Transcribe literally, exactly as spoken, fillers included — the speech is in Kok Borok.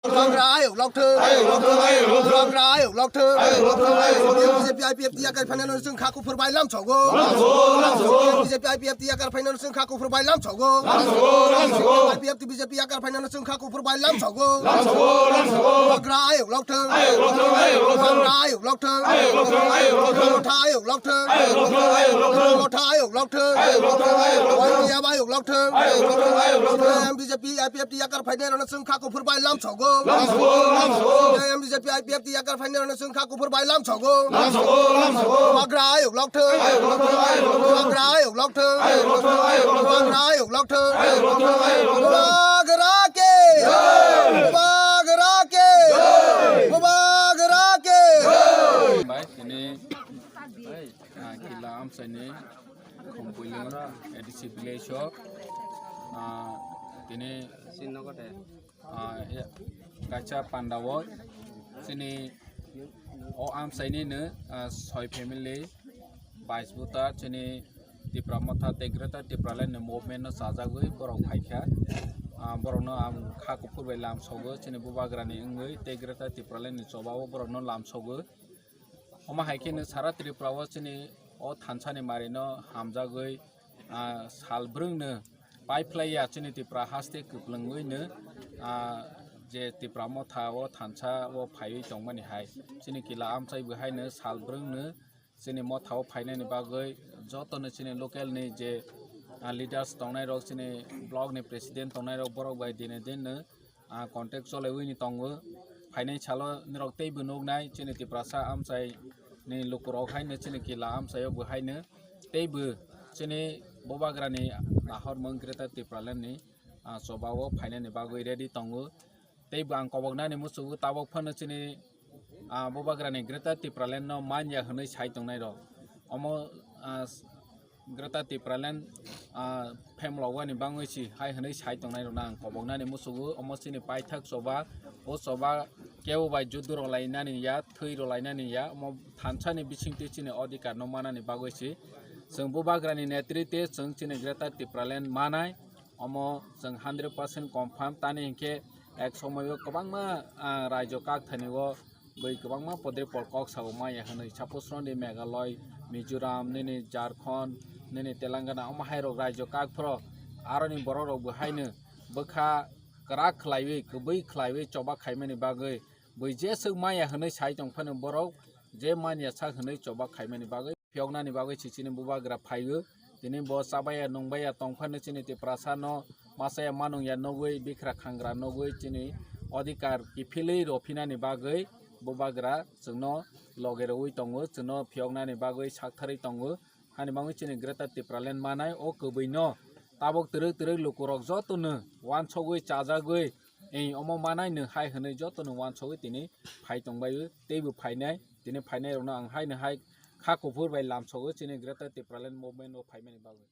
Bubagra ayok lokthwng. Ayok lokthwng, ayok lokthwng. Bubagra ayok lokthwng. Ayok lokthwng, ayok lokthwng. B J P I P F T yakar phainani chwng kha kuphur bai lamsogo. Lamsogo, lamsogo. B J P I P F T yakar phainani chwng kha kuphur bai lamsogo. Lamsogo, lamsogo. B J P I P F T B J P yakar phainani chwng kha kuphur bai lamsogo. Lamsogo, lamsogo. Bubagra ayok lokthwng. Ayok lokthwng, ayok lokthwng. Bubagra ayok lokthwng. Ayok lokthwng, ayok lokthwng. Motha ayok lokthwng. Ayok lokthwng, ayok lokthwng. Motha ayok lokthwng. Ayok lokthwng, ayok lokthwng. Y P F ayok lokthwng. Ayok lokthwng, ayok lokthwng. B J P I P F T yakar phainani chwng kha kuphur bai lamsogo. Lamsogo, lamsogo. B J P I P F T yakar phainani chwng kha kuphur bai lamsogo. Lamsogo, lamsogo. Bubagra ayok lokthwng. Ayok lokthwng, ayok lokthwng. Bubagra ayok lokthwng. Ayok lokthwng, ayok lokthwng. Bubagra ayok lokthwng. Ayok lokthwng, ayok lokthwng. Bubagra ke. Jai. Bubagra ke. Jai. Bubagra ke. Jai. Bai, tini, ah, Kila Amchaini Khumpuilung A D C village o, ah, tini, ah, ya, kaisa panda o chini o amchaini no, ah, soi family, bais buta chini Tipra Motha tei Greater Tipraland ni movement no chajagwi borok phaikha. Ah, borokno ang kha kuphur bai lamsogo, chini bubagrani wngwi tei Greater Tipraland ni choba o borokno lamsogo. Omo hai khe no sara Tripura o chini o thansa ni mari no hamjagwi, ah, sal brwng no pai phlai ya chini Tripura haste kwplwngwi no, ah, je Tipra Motha o thansa o phaiwi tongmani hai chini Kila Amchai bo hai no sal brwng no chini Motha o phainani bagwi joto no chini local ni je, ah, leaders tongnai rok, chini block ni president tongnai rok, borok bai dine din no ah, contact cholaiwi ni tongo. Phainai salo norok teibo nuknai chini Tiprasa Amchai ni lukurok haino chini Kila Amchai o bo haino teibo chini bubagrani nahormung Greater Tipraland ni, ah, choba o phainani bagwi ready tongo. Teibo ang koboknani muchungo tabok phano chini, ah, bubagrani Greater Tipraland no manya hwnwi sai tongnai rok. Omo, ah, Greater Tipraland, ah, phemlogwani bangwi si hai hwnwi sai tongnai rokno ang koboknani muchungo. Omo chini paithak choba, o choba kebo bai judu rok lainani ya, thwi rok lainani ya, omo thansa ni bisingtwi chini odhikar no manani bagwi si chwng bubagrani netrite chwng chini Greater Tipraland manai. Omo chwng hundred percent confirm, tani hinkhe ek somoio kwbangma, ah, raijo kakthani o bui kwbangma podre pol kok sao maya hwnwi. Suppose roni Meghalaya, Mizoram, nini Jharkhand, nini Telangana, omo hai rok raijo kak phro aroni borok rok bo haino bwkha kwrak khlaiwi, kwbwi khlaiwi choba khaimani bagwi bui jeswk maya hwnwi sai tong phano borok je manya sak hwnwi choba khaimani bagwi. Phiyoknani bagwi si chini bubagra phaio. Tini bo chabaiya nungbaiya tongphano chini Tiprasa no machaya manungya nugwi, bikra khangra nugwi, chini odhikar kiphilwi rwphinani bagwi bubagra chwngno loge rwui tongo, chwngno phiyoknani bagwi saktharwi tongo. Hani bagwi chini Greater Tipraland manai o kwbwi no tabok twrwk twrwk lukurok jotono wansogwi chajagwi, ei omo manai no hai hwnwi jotono wansogwi tini phai tongbaio, teibo phainai. Tini phainairokno ang haino hai kha kuphur bai lamsogo chini Greater Tipraland movement o phaimani bagwi.